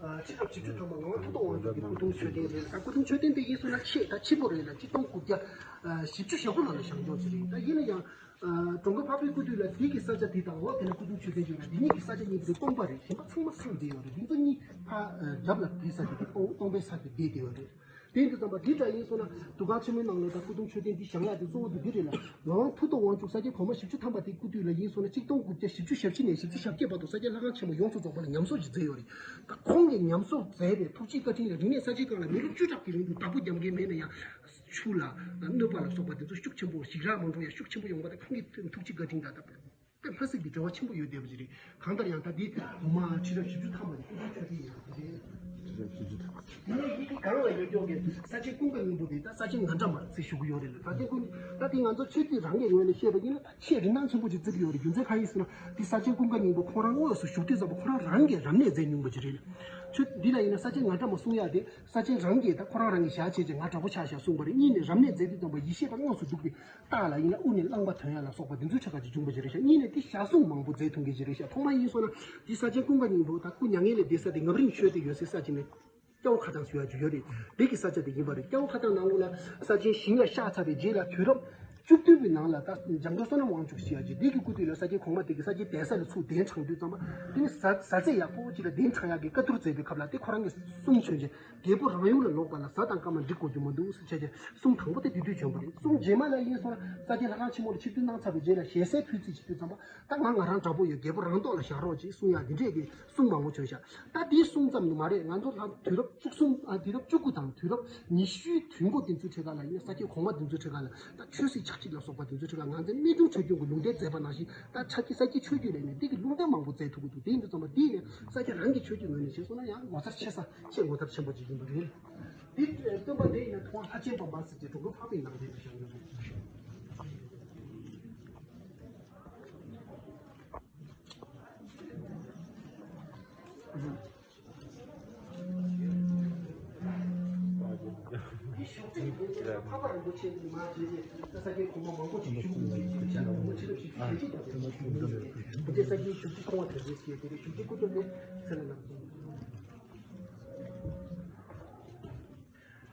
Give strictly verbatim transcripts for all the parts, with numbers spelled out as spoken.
ཕྱི་རབས་བཞི་བཅུ་ཐམ་པ་ངག་དབང་མཐུ་སྟོབས་དབང་ཕྱུག་གི་སྐུ་གདུང་མཆོད་རྟེན་རེད། ད་སྐུ་གདུང་མཆོད་རྟེན་དེ་ཡིན་སོང་ན་ཆེས་ད་ཕྱི་པོ་རེད་ལ། གཅིག་སྟོང་དགུ་བརྒྱ་བཞི་བཅུ་ཞེ་དགུ་ལོ་ལ་བཞེངས་འཇོག་བྱས་རེད། ད་ཡིན་ན་ཡང་། ཨ། འགྲོ་མགོན་འཕགས་པའི་སྐུ་དུས་ལ་དེ་གི་ས་ཆ་དེ་དང་འོག་དེ་ན་སྐུ་གདུང་མཆོད་རྟེན་བྱུང་ན། དེ་གཉིས་ཀྱི་ས་ཆ་གཉིས་པོ་དེ་སྟོང་པ་རེད། གཞན་པ་ཚང་མ་སངས་བསྡད་ཡོད་རེད། དེ་ཚོ་གཉིས་ཕར་རྒྱབ་ལ་བསྡད་ས་དེ་དེ་སྟོང་སྟོང་པའི་ས་དེ་བསྡད་བསྡད་ཡོད་རེད། དེ་འདི་ཙམ་པ་འདི་འདྲ་ཡིན་སོང་ན། འདུ་ཁང་ཆེན་མོའི་ནང་ལ་ད་སྐུ་གདུང་མཆོད་རྟེན་འདི་བཞེངས་ཡག་དེ་གཙོ་བོ་དེ་འདི་རེད་ལ། ངག་དབང་མཐུ་སྟོབས་དབང་ཕྱུག་ས་སྐྱ་གོང་མ་བཞི་བཅུ་ཐམ་པ་དེ་སྐུ་དུས་ལ་ཡིན་སོང་ན། གཅིག་སྟོང་དགུ་བརྒྱ་བཞི་བཅུ་ཞེ་བཞི་ནས་བཞི་བཅུ་ཞེ་བརྒྱད་བར་དུ་ས་སྐྱ་ལྷ་ཁང་ཆེན་མོ་ཡོངས་སུ་རྫོགས་པ་ལ་ཉམས་གསོ་ཞིག་མཛད་ཡོད་རེད། ད་ཁོང་གིས་ཉམས་གསོ་མཛད་པའི་ཐུགས་རྗེ་བཀའ་དྲིན་ལ་རིག་གནས་གསར་བརྗེའི་སྒང་ལ་མི་ལོ་བཅུ་ཕྲག་གི་རིང་དུ་བདག་པོ་རྒྱབ་མཁན་མེད་ན་ཡང་། ཆུ་ལ་གནོད་པ་ལ་སོགས་པ་དེ་ཚོ་ཤུགས་ཆེན་པོ་ཞིག་རག་མ་འགྲོ་ཡ། ཤུགས་ཆེན་པོ་ཡོང་བ་དེ་ཁོང་གི་ཐུགས་རྗེ་བཀའ་དྲིན་དང་། ད་དཔེ་མ་སྲིད་པའི་འབྲེལ་བ་ཆེན་པོ་ཡོད་བསྡད་པ་ཅིག་རེད། གང་ལྟར་ཡང་ད་འདི་གོང་མ་ཁྲི་རབས་བཞི་བཅུ་ཐམ་པ་དེ་སྐུ་གདུང་མཆོད་རྟེན་ཡིན་ཡང་དེ་རེད། ཁྲི་རབས་བཞི་བཅུ་ཐམ་པ། དེ་ནས་ཡི་གེ་སྒང་ལ་ཡོད་ཀྱོག་གི་ས་ཆེན་ཀུན་དགའ་སྙིང་པོ་དེ་ད་ས་ཆེན་ང་འདྲ་མ་ཟེར་ཞུ་གི་ཡོད་རེད་ལ། ས་ཆེན་ཀུན། ད་དེ་ང་ཚོ་ཆོས་བརྒྱུད་རང་གི་ངོས་ནས་བཤད་པ་ཡིན་ན་ད་ཆེས་རིན་ཐང་ཆེན་པོ་ཅིག་བརྩི་གི་ཡོད་རེད། རྒྱུ་མཚན་གང་ཡིན་ཟེར་ན། དེ་ས་ཆེན་ཀུན་དགའ་སྙིང་པོ་ཁོང་རང་དངོས་སུ་བཞུགས་དུས་ཙམ་པ་ཁོ་རང་རང་གིས་རབ་གནས་མཛད་མྱོང་པ་ཅིག་རེད་ལ། ཆོས་འདི་ལ་ཡིན་ན་ས་ཆེན་ང་འདྲ་མ་གསུང་ཡག་དེ་ས་ཆེན་རང་གིས་ད་ཁོ་རང་རང་གི་ཞལ་བྱས་ཅིག་ང་དྲག་པོ་ཆགས་ཤག་གསུངས་པ་རེད། གཉིས་ནས་རབ་གནས་མཛད་དུས་ཙམ་པ་ཡེ་ཤེས་པ་དངོས་སུ་བཞུགས་ཏེ། རྟགས་ལ་ཡིན་ན་དབུ་ནས་རླངས་པ་ཐོན་ཡ་ལ་སོགས་པ་དེ་ཚོའི་ཆ་ག་ཅིག་བྱུང་བ་ཅིག་རེད་ཤག། གཉིས་ནས་དེ་ཞལ་གསུང་མང་པོ་མཛད་ཐུབ་མཁན་ཅིག་རེད་ཤག། ཐོག་མ་ཡིན་སོང་ན་དེ་ས་ཆེན་ཀུན་དགའ་སྙིང་པོ་ད་སྐུ་མྱ་ངན་ལས་འདས་ས་དེ་ངབ་རིང་ཤོད་དེ་ཡོད་སའི་ས་ཆེན་ནས་སྐྱ་བོ་ཁ་ཐང་ཟེར་ཡ་ཅིག་ཡོད་རེད། དེ་གི་ས་ཆ་དེ་ཡིན་པ་རེད། སྐྱ་བོ་ཁ་ཐང་ནང་ལོགས་ལ་ས་ཆེན་ཞིང་ལ་གཤེགས་ཚར་བའི་རྗེས་ལ་དུས་རབས་བཅུ་བདུན་པའི་ནང་ལ་ད་འཇམ་མགོན་བསོད་ནམས་དབང་ཕྱུག་ཞེས་ཡ་ཅིག་དེ་གི་སྐུ་དུས་ལ་ས་ཆེན་གོང་མ་དེ་གི་ས་ཆེན་གདན་ས་ལ་ཚུར་གདན་དྲངས་དུས་ཙམ་པ། དེ་ནི་གཟའ་གཟའ་རྩེ་ཡག་པོ་ཅིག་ལ་གདན་དྲངས་ཡག་གི་བཀའ་བསྡུར་མཛད་པའི་སྐབས་ལ་དེ་ཁོ་རང་གིས་གསུང་བྱོན་ཅིང་། རྒྱལ་པོ་རང་ཡུལ་ལ་ལོག་པ་ལ་གཟའ་དང་སྐར་མ་འགྲིག་དགོས་རྒྱུ་མི་འདུག་ཟེར་བྱས་ཏེ་གསུང་དང་པོ་དེ་དེ་དུས་བྱོན་པ་རེད། གསུང་རྗེས་མ་ལ་ཡིན་སོང་ན་ས་ཆེན་ལྷ་ཁང་ཆེན་མོ་ལ་ཆིབས་བསྒྱུར་གནང་ཚར་བའི་རྗེས་ལ་ཞལ་གསེར་ཕུལ་རྩིས་བྱེད་དུས་ཙམ་པ། ད་ང་ང་རང་དྲག་པོ་ཡོད། རྒྱལ་པོ་རང་ཐོག་ལ་བཞག་རོགས་ཅེས་གསུང་ཡག་འདི་འདྲས་ཀྱི་གསུང་མང་པོ་བྱོན་ཤག། ད་དེའི་གསུང་ཙམ་དུ་མ་རེད། ང་ཚོ་ལྷག་དུས་རབས་བཅུ་གསུམ། ཨ། དུས་རབས་བཅུ་དགུ་དང་དུས་རབས་ཉི་ཤུའི་དུས་འགོ་དེ་ཚོའི་ཁྲོད་ཁ་ལ་ཡིན་ན། ས་སྐྱའི་གོང་མ་དེ་ཚོའི་ཁྲོད་ཁ་ལ་ད་ཆོས་སྲིད་ཆབ་སྲིད་ལ་སོགས་པ་དེ་ཚོའི་ཁྲོད་ཁ་ལ་ང་ཚོས་རྨད་བྱུང་ཆོས་སྐྱོང་གི་ལུང་བསྟན་མཛད་པ་ནང་བཞིན། ད་ཆ་ཁྱི་ས་སྐྱའི་ཆོས་བརྒྱུད་ལས་ནས་འདི་གི་ལུང་བསྟན་མང་པོ་མཛད་ཐུབ་ཀྱི་འདུག། དེ་ཡིན་དུས་ཙམ་པ་འདི་ནས་ས་སྐྱ་རང་གི་ཆོས་བརྒྱུད་ངོས་ནས་བྱས་སོང་ན་ཡང་ངོ་མཚར་ཆེ་ས་ཆེས་ངོ་མཚར་ཆེན་པོ་ཅིག་ཡིན་པ་རེད། འདི་སྟོན་པ་དེ་ཡིན་ན་མཐོང་བ་ལྷ་ཆེན་འབར་འབར་ཟེར་གྱི་འགྲོ་མགོན་འཕགས་པའི་ནང་དེ་ལ་བཞག་ཡོད་རེད། འདི་བཞུགས་ཚེ་ཡི་དགོན་པ་ལ་འཕགས་པ་རིན་པོ་ཆེ་འདི་མ་བྱས་ཏེ་ས་སྐྱའི་གོང་མ་མང་པོ་ཞིག་བཞུགས་ཡོད་ཅེས་བྱ་བ་མ་ཕྱི་རབས་ཤིག་གལ་ཆེ་དང་དེ་མ་བཞུགས་ཡོད་རེད། དེ་ས་སྐྱའི་བཞུགས་ཚེ་མཐོང་བ་དེ་རེད་ཟེར་དེ་རེད། བཞུགས་ཚེ་སྐུ་གདུང་དེ་ཚེ་ལ་ནམ་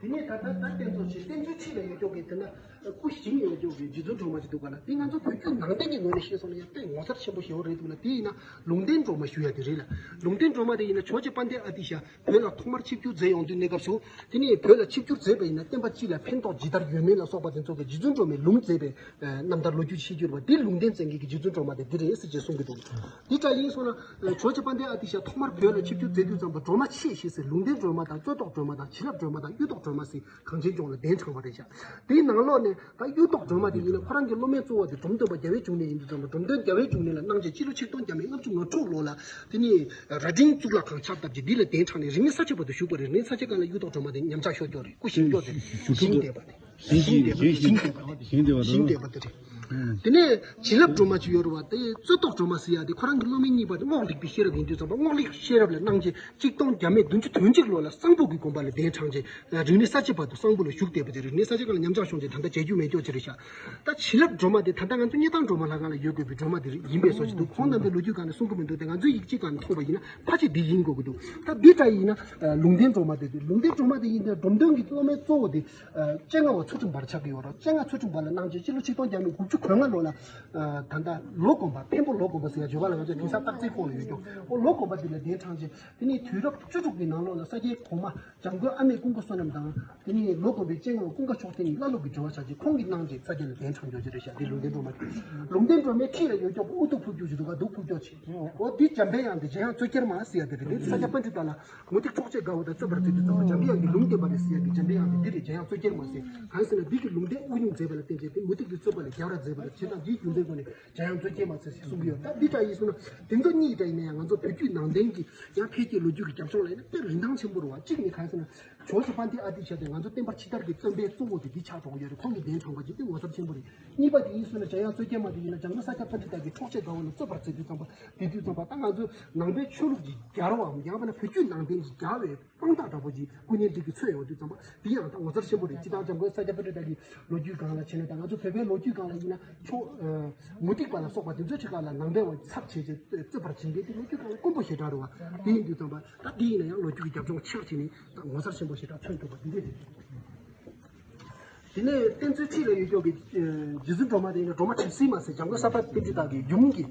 དེ་ནས་ད་ལྟ་ད་རྟེན་གཙོ་ཆེ་རྟེན་གཙོའི་ཕྱི་ལ་ཡོད་ཀྱོག་གི་དེ་ན་སྐུ་ཞིང་ཡོད་ཀྱོག་གི་རྗེ་བཙུན་སྒྲོལ་མ་ཅིག་འདུག་ག་ལ། དེ་ང་ཚོ་བོད་བརྒྱུད་ནང་བསྟན་གྱི་ངོས་ནས་བཤད་སོང་ན་ཡང་དཔེ་ངོ་མཚར་ཆེན་པོ་ཞེ་པོ་རེད་འདུག་ལ། དེ་ཡིན་ན་ལུང་བསྟན་སྒྲོལ་མ་ཞུ་ཡ་དེ་རེད་ལ། ལུང་བསྟན་སྒྲོལ་མ་དེ་ཡིན་ན་ཇོ་རྗེ་དཔལ་ལྡན་ཨ་ཏི་ཤ་བོད་ལ་ཐོག་མར་ཆིབས་བསྒྱུར་མཛད་ཡོང་དུས་གནས་སྐབས་སུ། དེ་ནས་བོད་ལ་ཆིབས་བསྒྱུར་མཛད་པ་ཡིན་ན་བསྟན་པ་སྤྱི་ལ་ཕན་ཐོགས་ཇི་ལྟར་ཡོད་མེད་ལ་སོགས་པ་དེ་ཚོ་གི་རྗེ་བཙུན་སྒྲོལ་མའི་ལུང་མཛད་པའི་རྣམ་ཐར་ལོ་རྒྱུས་ཤེས་རྒྱུ་རེད་པ། འདི་ལུང་བསྟན་མཛད་མཁན་གྱི་རྗེ་བཙུན་སྒྲོལ་མ་དེ་འདི་རེད་ཟེར་ཅེས་གསུང་གི་འདུག། འདི་ལྟར་ཡིན་སོང་ན་ཇོ་རྗེ་དཔལ་ལྡན་ཨ་ཏི་ཤ་ཐོག་མར་བོད་ལ་ཆིབས་བསྒྱུར་མཛད་དུས་ཙམ་པ་སྒྲོལ་མ་མཆེད་བཞི་ཟེར་ལུང་བསྟན་སྒྲོལ་མ་དང་རྩོད་བཟློག་སྒྲོལ་མ་དང་བྱིན་རླབས་སྒྲོལ་མ་དང་གཡུ་ཐོག་སྒྲོལ་མ་ཟེར་གངས་ཅན་ལྗོངས་ལ་གདན་དྲངས་པ་རེད་ཤག། དེའི་ནང་ལོགས་ནས་ད་གཡུ་ཐོག་སྒྲོལ་མ་དེ་ཡིན་ན་ཁོ་རང་གི་སློབ་མའི་གཙོ་བོ་དེ་འབྲོམ་སྟོན་པ་རྒྱལ་བའི་འབྱུང་གནས་ཡིན་དུས་ཙམ་པ་འབྲོམ་སྟོན་རྒྱལ་བའི་འབྱུང་གནས་ལ་གནང་རྗེས་སྤྱི་ལོ་ཆིག་སྟོང་བརྒྱ་མེད་ལྔ་བཅུ་ང་དྲུག་ལོ་ལ་དེ་ནས་རྭ་སྒྲེང་གཙུག་ལག་ཁང་ཕྱག་བཏབ་རྗེས་འདི་ལ་གདན་དྲངས་ནས་རིག་གནས་གསར་བརྗེ་བར་དུ་བཞུགས་པ་རེད། རིག་གནས་གསར་བརྗེ་སྒང་ལ་གཡུ་ཐོག་སྒྲོལ་མ་དེ་ཉམས་ཆག་ཤོར་ཀྱོག་རེད། སྐུ་ཞིང་ཀྱོག་དེ་ཞིང་འདེབས་པ་དེ་ཞིང་འདེབས་པ་དེ་ཞིང་འདེབས་པ་ཞིང་འདེབས་པ་དེ་ཞིང་འདེབས་པ་དེ་རེད། དེ་ནས་བྱིན་རླབས་སྒྲོལ་མ་ཅིག་ཡོད་རེད་བ། དེ་རྩོད་བཟློག་སྒྲོལ་མ་ཟེར་ཡ་དེ་ཁོ་རང་གི་སློབ་མའི་གཉིས་པ་དེ་རྔོག་ལེགས་པའི་ཤེས་རབ་ལ་གནང་རྗེས་གཅིག་སྟོང་བརྒྱ་མེད་བདུན་ཅུ་ཙམ་པ་རྔོག་ལེགས་ཤེས་རབ་ལ་གནང་རྗེས་གཅིག་སྟོང་བརྒྱ་མེད་བདུན་ཅུ་དོན་གཅིག་ལོ་ལ་གསང་ཕུ་གི་དགོན་པ་ལ་གདན་དྲངས་རྗེས་རིག་གནས་གསར་བརྗེ་བར་དུ་གསང་ཕུ་ལ་བཞུགས་བསྡད་པ་དེ་རེད། རིག་གནས་གསར་བརྗེ་སྒང་ལ་ཉམས་ཆག་བྱུང་རྗེས་ད་ལྟ་མཇལ་རྒྱུ་མེད་ཀྱོག་ཅིག་རེད་ཤག། ད་བྱིན་རླབས་སྒྲོལ་མ་དེ་ད་ལྟ་ང་ཚོ་སྙེ་ཐང་སྒྲོལ་མ་ལྷ་ཁང་ལ་ཡོད་དགོས་པའི་སྒྲོལ་མ་དེ་ཡིན་པའི་བཟོ་ཞིག་འདུག། ཁོང་རྣམ་པའི་ལོ་རྒྱུས་སྒང་ནས་གསུང་གི་མི་འདུག། དེ་ང་ཚོའི་ཡིག་ཆའི་སྒང་ནས་མཐོང་བ་ཡིན་ན་ཕལ་ཆེར་འདི་ཡིན་དགོས་ཀྱི་འདུག། ད་འདི་འདྲ་ཡིན་ན་ལུང་བསྟན་སྒྲོལ་མ་དེ་དེ་ལུང་བསྟན་སྒྲོལ་མ་དེ་ཡིན་ན་འབྲོམ་སྟོན་གྱི་སློབ་མའི་གཙོ་བོ་དེ་སྤྱན་སྔ་བ་ཚུལ་ཁྲིམས་དཔལ་ཆགས་ཀྱི་ཡོད་རེད། སྤྱན་སྔ་ཚུལ་ཁྲིམས་དཔལ་ལ་གནང་རྗེས་སྤྱི་ལོ་ཆིག་སྟོང་བརྒྱ་མེད་དགུ་བཅུ་གོ་ལྔ་ལོ་ལ་ད་ལྟ་ལོ་དགོན་པ་འཕན་པོ་ལོ་དགོན་པ་ཟེར་ཡ་ཇོ་བོ་ལ་ང་ཚོ་དེང་སང་སྟག་རྩེའི་ཁོངས་ལ་ཡོད་ཀྱང་ཨོ་ལོ་དགོན་པ་དེ་ལ་གདན་དྲངས་རྗེས་དེ་ནས་དུས་རབས་བཅུ་དྲུག་གི་ནང་ལོགས་ལ་ས་སྐྱའི་གོང་མ་འཇམ་མགོན་ཨ་མེས་ཀུན་དགའ་བསོད་ནམས་དང་། དེ་ནས་ལོ་དགོན་པའི་སྤྱན་སྔ་བ་ཀུན་དགའ་མཆོག་ལྡན་གྱི་བླ་སློབ་ཀྱི་འབྲེལ་བ་བྱ་རྗེས་ཁོང་གིས་གནང་རྗེས་ས་སྐྱ་ལ་གདན་དྲངས་ཡོད་ཀྱི་རེད་ཤག། འདི་ལུང་བསྟན་སྒྲོལ་མ་རེད། ལུང་བསྟན་སྒྲོལ་མའི་འཁྲིས་ལ་ཡོད་ཀྱོག་ཨུ་ཐུག་ཕུག་ཀྱོག་ཅིག་འདུག་ག་འདུག་ཕུག་ཀྱོག་ཅིག། འོ་འདི་འཇམ་པའི་དབྱངས་འདི་འཇམ་དབྱངས་རྩོད་གྱེར་མ་ཟེར་ཡ་དེ་རེད། འདི་ས་སྐྱ་པཎྜི་ཏ་ལ་མུ་སྟེགས་འཕྲོག་བྱེད་དགའ་བོ་དང་རྩོད་པར་བྱེད་དུས་ཙམ་པ་འཇམ་པའི་དབྱངས་ཀྱི་ལུང་བསྟན་པ་རེད་ཟེར་ཡ་གི་འཇམ་པའི་དབྱངས་འདི་འདི་རེད། འཇམ་དབྱངས་རྩོད་གྱེར་མ་ཟེར། གང་ཟེར་ན་འདི་གི་ལུང་བསྟན་དབུ་བསྙུང་མཛད་པ་ལ་བརྟེན་བྱས་ཏེ་མུ་སྟེགས་འདི་རྩོད་པ་ལས་རྒྱལ་བར་མཛད་པ་རེད། བྱས་ཙང་འདིའི་རྒྱུ་མཚན་སྒོ་ནས། འཇམ་དབྱངས་རྩོད་གྱེར་མ་ཟེར་ཞེས་གསུང་གི་ཡོད། ད་འདི་འདྲ་ཡིན་སོང་ན་དེ་ཚོ་གཉིས་འདྲ་ཡིན་ན་ཡང་ང་ཚོ་བོད་བརྒྱུད་ནང་བསྟན་གྱི་ཡང་འཕེལ་རྒྱས་ལོ་རྒྱུས་ཀྱི་རྒྱབ་ཕྱོགས་ལ་ཡིན་ན་དཔེ་རིན་ཐང་ཆེན་པོ་རེད་བ། གཅིག་ནས་གང་ཟེར་ན་ཇོ་བོ་རྗེ་དཔལ་ལྡན་ཨ་ཏི་ཤ་དེ་ང་ཚོ་བསྟན་པ་ཕྱི་དར་གྱི་བཙོན་པའི་གཙོ་བོ་དེ་འདི་ཆགས་འགྲོ་གི་ཡོད་རེད། ཁོང་གི་གདན་དྲངས་པ་ཅིག་དེ་ངོ་མཚར་ཆེན་པོ་རེད། གཉིས་པ་དེ་ཡིན་སོང་ན་འཇམ་དབྱངས་རྩོད་གྱེར་མ་དེ་ཡིན་ན་འཇམ་མགོན་ས་སྐྱ་པཎྜི་ཏ་གི་འཕྲོག་བྱེད་དགའ་བོ་ལ་རྩོད་པར་མཛད་དུས་ཙམ་པ་དེ་དུས་ཙམ་པ་ད་ང་ཚོ་ནང་པའི་ཆོས་ལུགས་ཀྱི་རྒྱལ་བའམ་ཡང་མིན་ན་བོད་བརྒྱུད་ནང་བསྟན་གྱི་རྒྱལ་བའི་དཔང་རྟགས་འདྲ་པོ་ཅིག་སྐུ་བརྙན་འདི་གི་མཚོན་ཡོང་དུས་ཙམ་པ་འདི་ཡང་ད་ངོ་མཚར་ཆེན་པོ་རེད། སྤྱིར་བཏང་འཇམ་མགོན་ས་སྐྱ་པཎྜི་ཏ་གི་ལོ་རྒྱུས་སྒང་ལ་བྱས་ན་དང་ང་ཚོ་བོད་པའི་ལོ་རྒྱུས་སྒང་ལ་ཡིན་ན་ ཆོ་ཨ་མུ་སྟེགས་པ་ལ་སོགས་པ་དེ་ཚོའི་ཁྲོད་ཁག་ལ་ནང་པའི་འོག་ཚབ་བྱས་ཏེ་རྩོད་པར་བྱེད་མཁན་དེ་ལོ་རྒྱུས་ཁག་ལ་དཀོན་པོ་ཞེ་དྲག་རེད་བ། དེ་ཡིན་དུས་ཙམ་པ་ད་དེ་ཡིན་ན་ཡང་ལོ་རྒྱུས་ཀྱི་རྒྱབ་ལྗོངས་ཆེ་རུ་ཕྱིན་ནས་ད་ངོ་མཚར་ཆེན་པོ་ཞེ་དྲག་མཚོན་ཐུབ་པ་འདི་འདྲས་རེད། དེ་ནས་བསྟན་འཛིན་ཁྲི་ལ་ཡོད་ཀྱོག་གི་རྗེ་བཙུན་སྒྲོལ་མ་དེ་ཡིན་ན་སྒྲོལ་མ་གྲིབ་བསིལ་མ་ཟེར་འཇམ་མགོན་ས་པ་ཏི་ལི་དག་གི་ཡུམ་གྱི་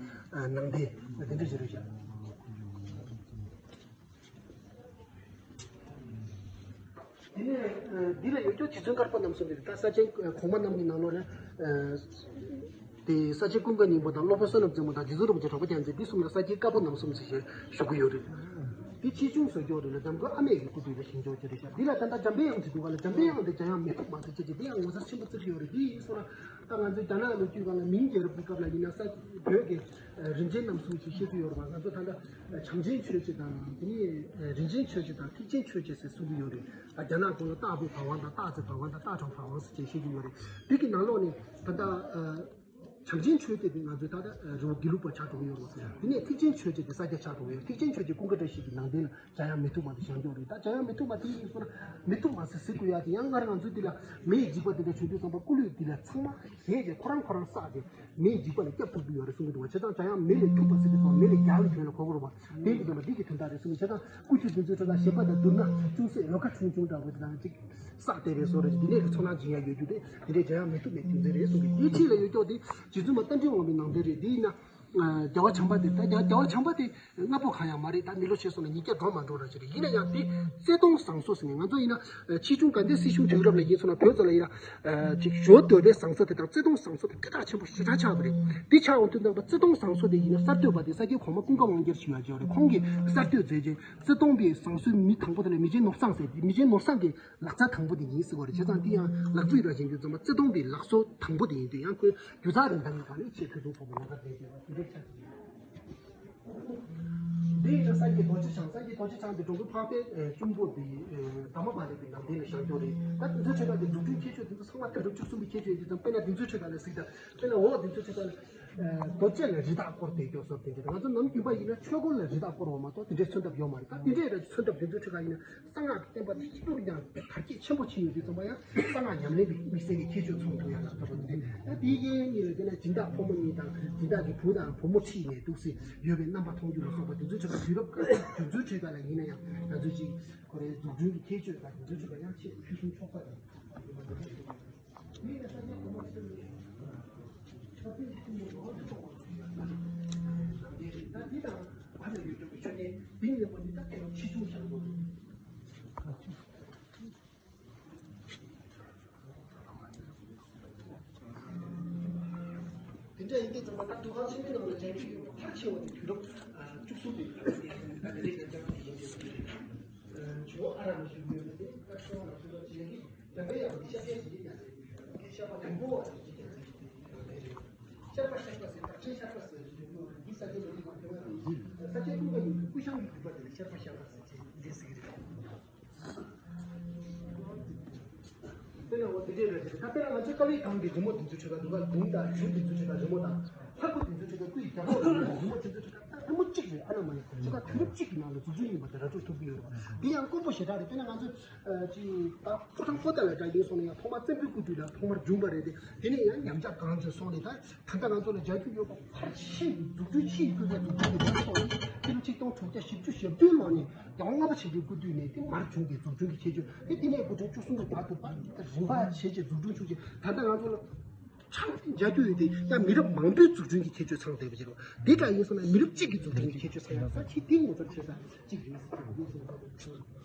ནང་རྟེན་དེ་འདྲས་ཞིག་རེད་ཤག་དེ་ནས་འདི་ལ་ཡོད་ཀྱོག་རྗེ་བཙུན་དཀར་པོ་རྣམ་གསུམ་དེ་ད་ས་ཆེན་གོང་མ་རྣམས་ཀྱི་ནང་ལོགས་ནས་དེ་ས་ཆེན་ཀུན་དགའ་སྙིང་པོ་དང་སློབ་དཔོན་བསོད་ནམས་རྩེ་མོ་དང་རྗེ་བཙུན་རིན་པོ་ཆེ་གྲགས་པ་རྒྱལ་མཚན་འདི་གསུམ་ལ་ས་ཆེན་དཀར་པོ་རྣམ་གསུམ་ཟེར་ཞེས་ཞུ་གི་ཡོད་རེད། འདི་ཆེ་ཆུང་བཟོ་ཀྱོག་རེད་ལ་འཇམ་མགོན་ཨ་མེས་ཀྱི་སྐུ་དུས་ལ་བཞེངས་ཀྱོག་ཅིག་རེད་ཤག་འདི་ལ་ད་ལྟ་འཇམ་པའི་དབྱངས་ཀྱི་འདུག་ག་ལ་འཇམ་པའི་དབྱངས་དེ་འཇམ་དབྱངས་མེ་ཏོག་མ་ཟེར་བྱས་ཀྱི་འདི་ཡང་ངོ་མཚར་ཆེན་པོ་བརྩི་གི་ཡོད་རེད། འདི་ཡིན་སོང་ན་ད་ང་ཚོའི་རྒྱ་ནག་ལོ་རྒྱུས་སྒང་ལ་མིང་རྒྱལ་རབས་ཀྱི་སྐབས་ལ་ཡིན་ན་ས་བོད་ཀྱི་རིན་ཆེན་རྣམ་གསུམ་ཞེས་བཤད་ཀྱི་ཡོད་རེད་བ། ང་ཚོ་ད་ལྟ་བྱམས་ཆེན་ཆོས་རྗེ་དང་དེ་ནས་རིན་ཆེན་ཆོས་རྗེ་དང་ཐེག་ཆེན་ཆོས་རྗེ་ཟེར་གསུང་གི་ཡོད་རེད། རྒྱ་ནག་སྐོར་ལ་སྟག་པའི་བ་ཝང་དང་སྟག་རྩེ་བ་ཝང་དང་སྟག་གྲོང་བ་ཝང་ཟེར་བྱས་བཤད་ཀྱི་ཡོད་རེད། དེ་གི་ནང་ལོགས་ནས་ད་ལྟ་བྱམས་ཆེན་ཆོས་རྗེ་དེ་ང་ཚོའི་ད་ལྟ་རི་བོ་དགེ་ལུགས་པ་ཆགས་འགྲོ་གི་ཡོད་རེད། དེ་ནས་ཐེག་ཆེན་ཆོས་རྗེ་དེ་ས་སྐྱ་ཆགས་འགྲོ་གི་ཡོད། ཐེག་ཆེན་ཆོས་རྗེ་ཀུན་དགའ་བཀྲ་ཤིས་ཀྱི་ནང་རྟེན་ལ་འཇམ་དབྱངས་མེ་ཏོག་མ་དེ་བཞེངས་ཀྱོག་རེད། ད་འཇམ་དབྱངས་མེ་ཏོག་མ་དེ་ཡིན་སོང་ན་མེ་ཏོག་མ་ཟེར་ཟེར་དགོས་ཡ་དེ་ཡང་སྔར་ང་ཚོའི་འདི་ལ་མེ་ཡི་འཇིགས་པ་དེ་འདྲ་བྱུང་དུས་ཙམ་པ་སྐུ་ལུས་འདི་ལ་ཚང་མ་ཟས་ཀྱི་ཁོ་རང་ཁོ་རང་བསགས་ཏེ་མེ་ཡི་འཇིགས་པ་ལས་སྐྱབས་ཐུབ་ཀྱི་ཡོད་རེད་གསུང་གི་འདུག་བ། བྱས་ཙང་འཇམ་དབྱངས་མེ་ལས་ཐུབ་པ་ཟེར་དུས་ཙམ་པ་མེ་ལས་རྒྱལ་བའི་དོན་ལ་གོ་དགོས་རེད་བ། དེ་ཡིན་དུས་ཙམ་པ་འདི་གི་དོན་དག་རེད་གསུང་གི། བྱས་ཙང་སྐུ་ཁྱུ་འདི་ཚོའི་ཁྲོད་ལ་ཞེས་པ་དང་བསྡུར་ན་ཅུང་ཟད་འོལ་ཁ་ཆུང་ཆུང་འདྲ་བོ་དེ་དང་ཅིག་བསགས་བསྡད་པའི་བཟོ་འདྲ་ཅིག་འདི་ནས་ཀྱི་ཚོར་སྣང་སྦྱིན་ཡ་ཡོད་རྒྱུ་དེ་དེ་འདྲའི་འཇམ་དབྱངས་མེ་ཏོག་མའི་རྒྱུ་མཚན་རེད་གསུང་གི། དེའི་འཁྲིས་ལ་ཡོད་ཀྱོག་དེ་རྗེ་བཙུན་མ་རྟ་མགྲིན་དབང་པོའི་ནང་རྟེན་རེད། འདི་ཡིན་ན། རྒྱལ་བ་བྱམས་པ་དེ་ད་རྒྱལ་བ་བྱམས་པ་དེ་སྔ་པོ་གང་ཡང་མ་རེད། ད་མི་ལོ་ཕྱེད་སོང་ན་ཉིས་བརྒྱ་འགྲོ་མ་འགྲོ་འདྲ་ཅིག་རེད། ཡིན་ན་ཡང་དེ་རྩེ་སྟོང་བཟང་སོགས་ཟེར་ནས་ང་ཚོ་ཡིན་ན་ཆེ་ཆུང་དགའ་ལྡན་སྲིད་གཞུང་དུས་རབས་ལ་ཡིན་སོང་ན་བོད་ཚོ་ལ་ཡིན་ན་ཅིག་ཞོ་འདོད་པའི་བཟང་ས་དེ་དང་རྩེ་སྟོང་བཟང་སོགས་དེ་སྐད་གྲགས་ཆེན་པོ་ཞེ་དྲག་ཆགས་པ་རེད། དེ་ཆགས་འོང་དུས་ཙམ་པ་རྩེ་སྟོང་བཟང་སོགས་དེ་ཡིན་ན་གསར་གཏོད་པ་དེ་ས་སྐྱའི་གོང་མ་ཀུན་དགའ་དབང་རྒྱལ་ཞུ་ཡ་ཅིག་ཡོད་རེད། ཁོང་གིས་གསར་གཏོད་མཛད་རྗེས་རྩེ་སྟོང་པའི་བཟང་སོའི་མི་དང་པོ་དེ་ལ་མི་ཆེན་ནོར་བཟང་ཟེར། མི་ཆེན་ནོར་བཟང་གི་ལག་རྩལ་དང་པོ་དེ་ཡིན་ཟེར་བ་རེད། བྱས་ཙང་དེ་ཡང་ལག་རྩིས་ར་ཅན་གྱི་ཙམ་པ་རྩེ་སྟོང་པའི་ལག་སོ་དང་པོ་དེ་ཡིན་དུས་ཡང་ཁོས་སྒྱུ་རྩལ་རིན་ཐང་གི་སྒང་ནས་ཆེས་ཕུན་སུམ་ཚོགས་པ་ལག་བསྟར་མཛད་ཡོད་པ་དེ་འདྲའི་ཆ་ཞིག་ཡིན། དེ་ཡིན་ན་ས་སྐྱའི་རྡོ་རྗེ་འཆང་། ས་སྐྱའི་རྡོ་རྗེ་འཆང་དེ་འགྲོ་མགོན་འཕགས་པའི་གཅུང་པོ་དེ་དྷརྨ་པཱ་ལི་གི་ནང་རྟེན་ལ་བཞེངས་ཀྱོག་རེད། ད་དེ་ཚོའི་ཁྲོད་ཀ་དེ་འཛུགས་སྐྲུན་ཁྱད་ཆོས་དེ་ཚོ་ཚང་མ་དེ་འདྲ་བཅུ་གསུམ་པའི་ཁྱད་ཆོས་ཡིན་དུས་ཙམ། དཔེར་ན་དེ་ཚོའི་ཁྲོད་ཀ་ལ་གཟིགས་དང་། དཔེར་ན་འོ་དེ་ཚོའི་ཁྲོད་ཀ་ལ། རྡོ་རྗེ་ལ་རི་དྭགས་བསྐོར་ཏེ་སྐྱོ་སོགས་དེ་འདྲ། ང་ཚོ་ནམ་རྒྱུན་པ་ཡིན་ན་ཆོས་འཁོར་ལ་རི་དྭགས་བསྐོར་བ་མ་གཏོགས་དེ་འདྲའི་མཚོན་ཐབས་ཡོད་མ་རེད། ད་དེ་འདྲའི་ར་མཚོན་ཐབས་དེ་ཚོའི་ཁྲོད་ཀ་ཡིན་ན་གསང་སྔགས་ཀྱི་བསྟན་པ་དེ་སྤྱི་གཙུག་ཀྱང་དར་རྒྱས་ཆེན་པོ་ཕྱིན་ཡོད་དུས་ཙམ་པ། ཡང་གསང་སྔགས་ཉམས་ལེན་པའི་དམིགས་བསལ་གྱི་ཁྱད་ཆོས་ཚང་འདུག་ཡ་ལ་ལྟ་བུ་དེ། ད་དེའི་རྐྱེན་གཉིས་ལ་བརྟེན་ནས་སྦྱིན་བདག་ཕོ་མོ་གཉིས་དང་། སྦྱིན་བདག་གི་བུ་དང་བུ་མོ་ཁྲིད་ནས་འདུག་སེ་ཡོད་པའི་རྣམ་པ་མཐོང་རྒྱུ་ལ་སོགས་པ་དེ་ཚོའི་ཁྲོད་ཀ། དུས་རབས་དེ་ཚོའི་ཁྲོད་ཀ་ལ་ཡིན་ན་ཡང་ང་ཚོས་ཅིག་ཁོ་རའི་འཛུགས་སྐྲུན་གྱི་ཁྱད་ཆོས་དང་དེ་ཚོའི་ཁྲོད་ཀ་ཡང་ཆེས་ཕུན་སུམ་ཚོགས་པ་རེད། དེ་འདྲ་ཡིན་དུས་ཙམ་པ་ད་དུས་ཁང་ཆེན་པོའི་ནང་ལ་སྦྱང་རྒྱུ་ཡོད་པ་མཐར་ཕྱིན་པ་དེ་དུས་རབས་བཅུ་གསུམ་པའི་དུས་རབས་དེ་ད་དེ་འདྲའི་སྦྱང་དེ་ཡིན་དུས། ཇོ་བོ་ཨ་ར་མ་ཞུ་ཡོད་པ་དེ་ད་ཁྱོད་རང་ལ་ཞུ་བ་བྱེད་ཀྱི། དམ་པའི་ཡང་འདི་ཤཱཀྱ་ཞིག་ཡིན་ཡང་ཟེར། ཤར་པ་རིང་པོ་བ་ཞིག་ཀྱང་ཟེར། ཤར་པ་ཤར་པ་ཟེར། བདག་ཆེན་ཤར་པ་ཟེར། འདི་ས་སྐྱའི་ལོ་རྒྱུས་ནང་ཐོན་པ་དེ། ས་སྐྱའི་ཀུན་དགའ་ཡུལ་གྱི་ཀུ་ཤང་གི་རྒྱུད་པ་དེ་ལ་ཤར་པ་ཤར་པ་ཟེར་ཅེས་འདི་ཟེར་གྱི་རེད། དཔེར་ན་འོ་དེ་འདྲའི་རེད། ད་དཔེར་ན་ང་ཚོའི་ཀ་བའི་གངས་ཀྱི་རི་མོ་དེ་ཚོའི་ཁྲོད་ཀ་འདུག་ག་ལྡུམ་དང་ཆུ་དེ་ཚོའི་ཁྲོད་ཀ་རི་མོ་དང་། ལྷ་སྐུ་དེ་ཚོའི་ཁྲོད་ཀ་སྐུ་ཡི་རྒྱ་མཚོ་རི་མོ་དེ་ཚོའི་ཁྲོད་ཀ་ད་རི་མོ་གཅིག་རེད། ཨ་ན་མ་ཡིན་ཁོ་ཚོ་ད་དུས་རབས་གཅིག་གི་ནང་ལ་འཛུགས་སྐྲུན་ཡིན་པ་དེ་ར་སྤྲོད་ཐུབ་ཀྱི་ཡོད་རེད་པ། འདི་ཡང་དཀོན་པོ་ཞེ་དྲག་རེད། དཔེར་ན་ང་ཚོ་ཅིག་ད་ཕོ་བྲང་པོ་ཏ་ལ་འདྲ་ཡིན་སོང་ན་ཡང་ཐོག་མར་བཙན་པོའི་སྐུ་དུས་ལ་ཐོག་མར་བྱུང་བ་རེད་དེ། དེ་ནས་ཡང་ཉམས་ཆག་གང་བྱུང་སོང་ནས་ད་ད་ལྟ་ང་ཚོ་ལ་མཇལ་རྒྱུ་ཡོད་པ་ཕལ་ཆེར་འཛུགས་སྐྲུན་ཕྱིའི་སྐུ་ཚབ་འཛུགས་སྐྲུན་གྱི་ཐབས་སོགས་ལ་དེ་ལོ་ཆིག་སྟོང་དྲུག་བརྒྱ་བཞི་བཅུ་ཞེ་བདུན་ལོ་ནས་ཡང་ལྔ་པ་བྱེད་རྒྱུའི་སྐུ་དུས་ནས་དེ་མར་བྱུང་གི་འཛུགས་སྐྲུན་གྱི་ཁྱད་ཆོས་དེ། དེ་ནས་སྐུ་ཕྲེང་བཅུ་གསུམ་པ་བར་དུ་ད་རིམ་པ་བྱས་བྱས་འཛུགས་སྐྲུན་བྱུང་རྗེས་ད་ལྟ་ང་ཚོ་ལ་ཕྲ་མཇལ་རྒྱུ་ཡོད་དེ། ཡང་མི་རབས་མང་པོའི་འཛུགས་སྐྲུན་གྱི་ཁྱད་ཆོས་ཚང་བསྡད་པ་ཅིག་རེད། དེ་འདྲ་ཡིན་སོང་ན་མི་རབས་གཅིག་གི་འཛུགས་སྐྲུན་གྱི་ཁྱད་ཆོས་ཚང་ཡག་ས་ཆེས་དེ་ངོ་མཚར་ཆེ་ས་གཅིག་རེད།